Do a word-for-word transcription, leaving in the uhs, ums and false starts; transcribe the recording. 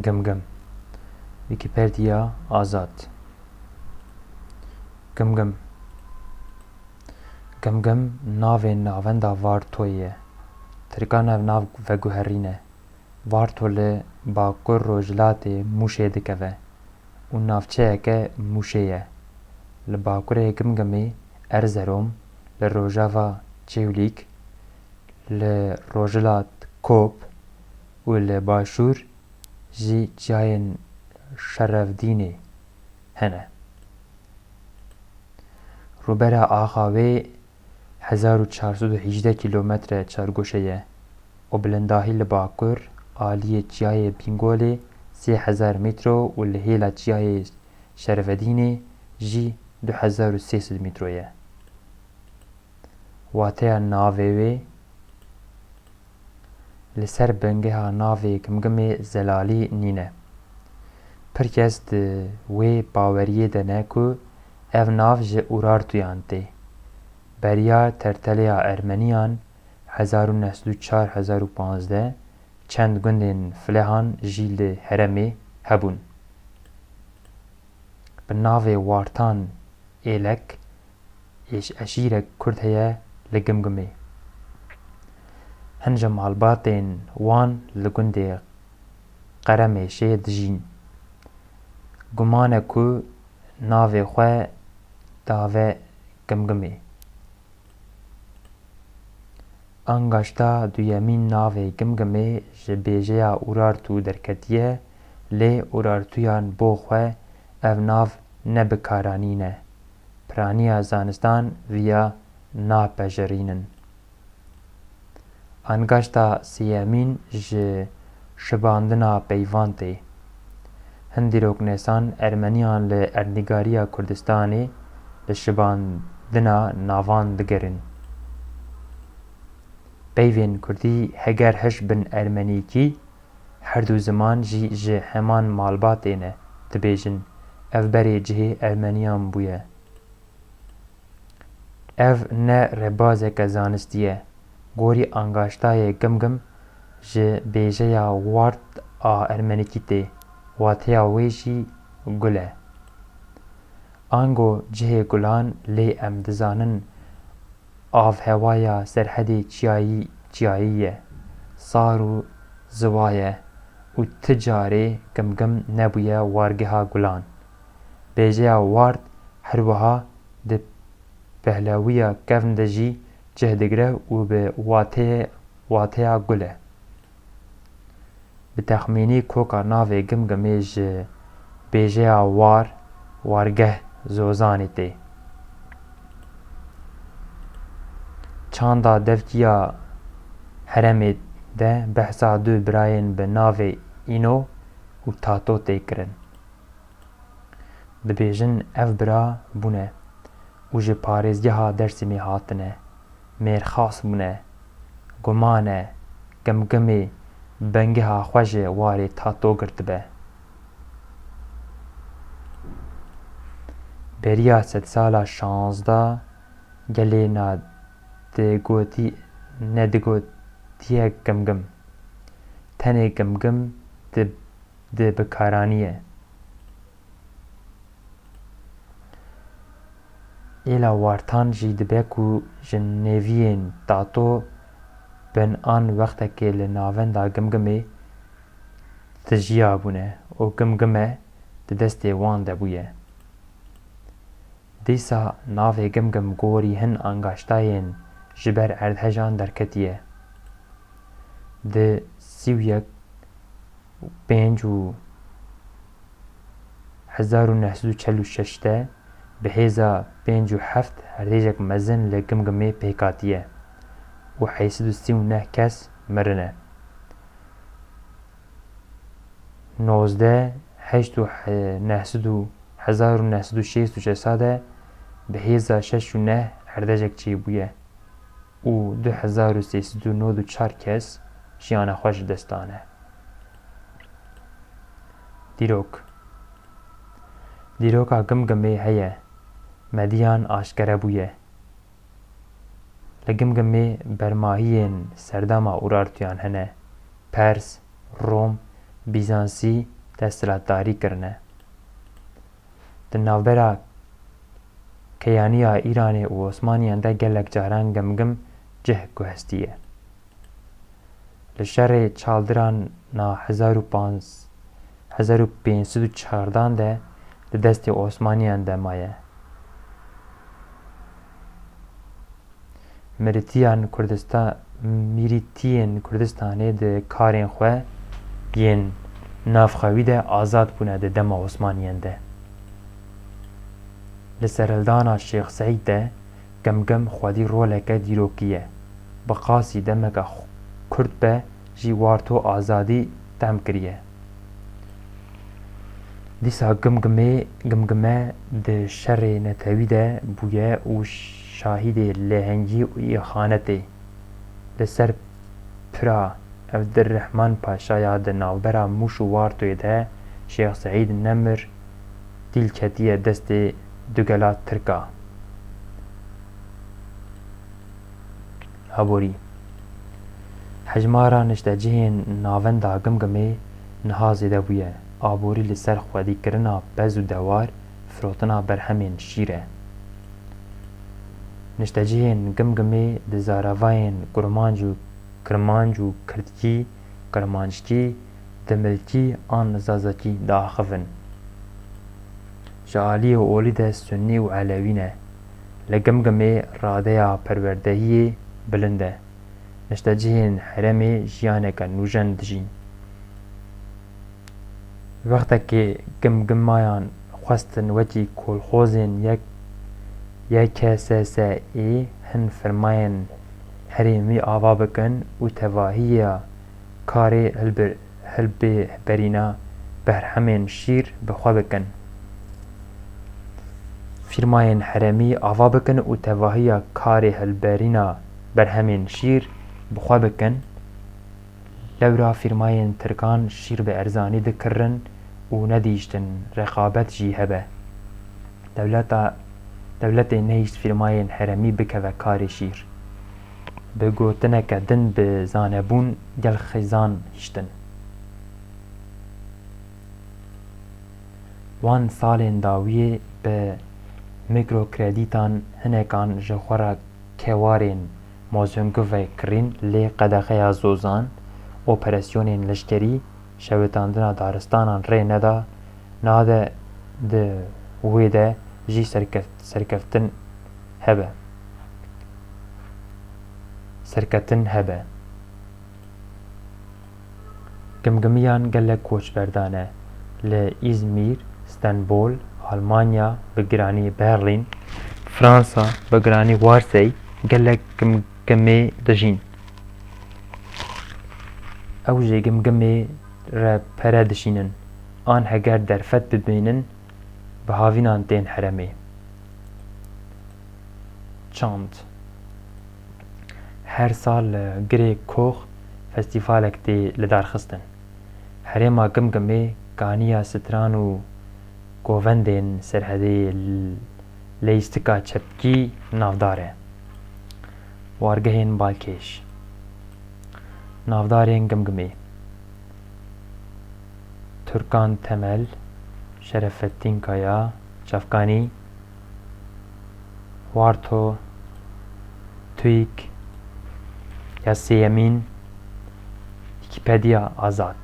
Gimgim. Wîkîpediya azad. Gimgim. Gimgim navê navenda Vartoyê ye. Tirkan ev nav veguherîne. Varto li bakur rojhilatê Mûşê dikeve û navçeyeke Mûşê ye. Li bakurê Gimgimê Erzerom, li rojava Çewlîg, li rojhilat Kop û li başûr jî çiyayên Şerevdînê hene. Rûbera axa wê hezar û çar sed û hejdeh kîlometre çargoşe ye û bilindahî li bakur aliyê çiyayê Bîngolê sê hezar metro û li hêla çiyayê Şervedînê jî du hezar û sê sed metro ye. Wateya navê wê: li ser bingeha navê Gimgimê zelalî nîne. Pir kes di wê baweriyê de ne ku ev nav ji Urartuyan tê. Beriya terteleya Ermeniyan hezar û neh sed û çar hezar û panzdeh çend gundên Filehan jî li herêmê hebûn. Bi navê Wartan Êlek êş-, eşîrek Kurd heye li Gimgimê. Hin ji malbatên wan li gundê Qeremêşê dijîn. Guman e ku navê xwe dave Gimgimê. Angaşta duyemîn navê Gimgimê ji bêjeya Urartu derketiye, lê Urartuyan bo xwe ev nav ne bi kar anîne. Piraniya zanistan viya napejerînin. Angaşta sêyemîn ji şibandina peyvan tê. Hin dîroknêsan Ermeniyan li Erdnîgariya Kurdistanê li şibandina navan digerin. Peyvên kurdî heger hiş bin ermenîkî, her du ziman jî ji heman malbatê ne, dibêjin, ev berê cihê Ermeniyan bûye. Ev ne rêbazeke zanistî ye. Gorî angaştayê Gimgim ji bêjeya Ward a ermenîkî tê, wateya wê jî gul e. Ango cihê gulan, lê em dizanin avhewaya serhedê çiyayî, çiyayî ye, sar û ziwa ye û ti carê Gimgim nebûye wargeha gulan. Bêjeya Ward her wiha di pehlewiya kevn de jî cih digire û bi wateyê, wateya gul e. Bi texmînî koka navê Gimgimê ji bêjeya war, wargeh, zozanê tê. Çanda devkiya herêmê de behsa du birayên bi navê Îno û Tato tê kirin. Dibêjin ev bira bûne û ji parêzgeha Dêrsimê hatine. Mêrxas bûne. Guman e Gimgimê bingeha xwe ji warê Tato girtibe. Beriya sedsala şanzdeh gelê na digotî-, nedigotiye Gimgim. Tenê Gimgim di di bikaranî ye. Êla Wartan jî dibe ku ji nêviyên Tato bin an wextekê li navenda Gimgimê tijiyabûne û Gimgime di destê wan de bûye. Dîsa navê Gimgim gorî hin angaştayên ji ber erdhejan derketiye. Di sî û yek pênc û hezar û neh sed û çel û şeş de bi hêza pênc û heft erdhejek mezin li Gimgimê pêk hatiye û heyt sed û sî û neh kes mirine. Nozdeh, heşt û neh sed û, hezar û neh sed û şêst û şeş de bi hêza şeş û neh erdhejek çêbûye û du hezar û sê sed û nod û çar kes jiyana xwe ji dest dane. Dîrok. Dîroka Gimgimê heye, mediyan aşkere bûye. Li Gimgimê bermahiyên serdema Urartuyan hene. Pers, Rom, Bîzansî desthilatdarî kirine. Di navbera keyaniya Îranê û Osmaniyan de gelek caran Gimgim cih guhestiye. Li şerê Çaldiran na hezar û pênc sed û çardan de di destê Osmaniyan de maye. Mirîtiyan Kurdista-, Mîrîtiyên Kurdistanê di karên xwe yên navxwewî de azad bûne di dema Osmaniyan de. Li serhildana Şêx Seîd de Gimgim xwedî roleke dîrokî ye. Bi qasî demeke xu-, kurt be jî Warto azadî tehm kiriye. Dîsa Gimgimê, Gimgime di şerê netewî de bûye û şahîdê lehengî û îxanetê. Li ser pira Evdirrehman Paşa ya di navbera Mûş û Wartoyê de Şêx Seîd Nemir dîl ketiye destê dugela Tirka. Aborî. Hejmara niştecihên navenda Gimgimê niha zêde bûye. Aborî li ser xwedîkirina pez û dewar, firotina berhemên şîr e. Niştecihên Gimgimê di zaravayên kurmanc û kirmanc û kirdkî, kirmanckî, dimilkî an zazakî diaxivin. Ji aliyê olî de sunnî û elewî ne. Li Gimgimê radeya perwerdehiyê bilind e. Niştecihên herêmê jiyaneke nûjen dijîn. Wextekê Gimgimayan xwestin wekî kolxozên Y K S S ê hin firmayên herêmî ava bikin û tevahiya karê hilbi-, hilbihberîna berhemên şîr bi xwe bikin. Fîrmayên herêmî ava bikin û tevahiya karê hilberîna berhemên şîr bi xwe bikin. Lewra fîrmayên tirkan şîr bi erzanî dikirin û nedihîştin, reqabet jî hebe. Dewleta, dewletê nehîşt fîrmayên herêmî bikeve karê şîr. Bi gotineke din bi zanebûn gel xêzan hiştin. Wan salên dawiyê bi mîkrokredîtan hinekan ji xwe re kewarên Mozunguvê kirîn, lê qedexeya zozan, operasyonên leşkerî, şewitandina daristanan rê neda, nade di wê de jî serkeft-, serkeftin hebe. Serketin hebe. Gimgimiyan gelek koçber dane. Li Îzmîr, Stenbol, Almanya, bi giranî Berlîn, Fransa, bi giranî Warsey gelek Gimgimê dijîn. Ew jê Gimgimê re pere dişînin. An heger derfet bibînin, bi havînan tên herêmê. Çand. Her sal li Girê Kox festîvalek tê lidarxistin. Herêma Gimgimê kaniya stran û govendên serhedê l-, leyîstika çepkî navdar e. Wargehên balkêş. Navdarên Gimgimê: Turkan Temel, Şerefettîn Kaya, Çavkanî, Warto, TÜİK, Yasêyemîn, Wîkîpediya Azad.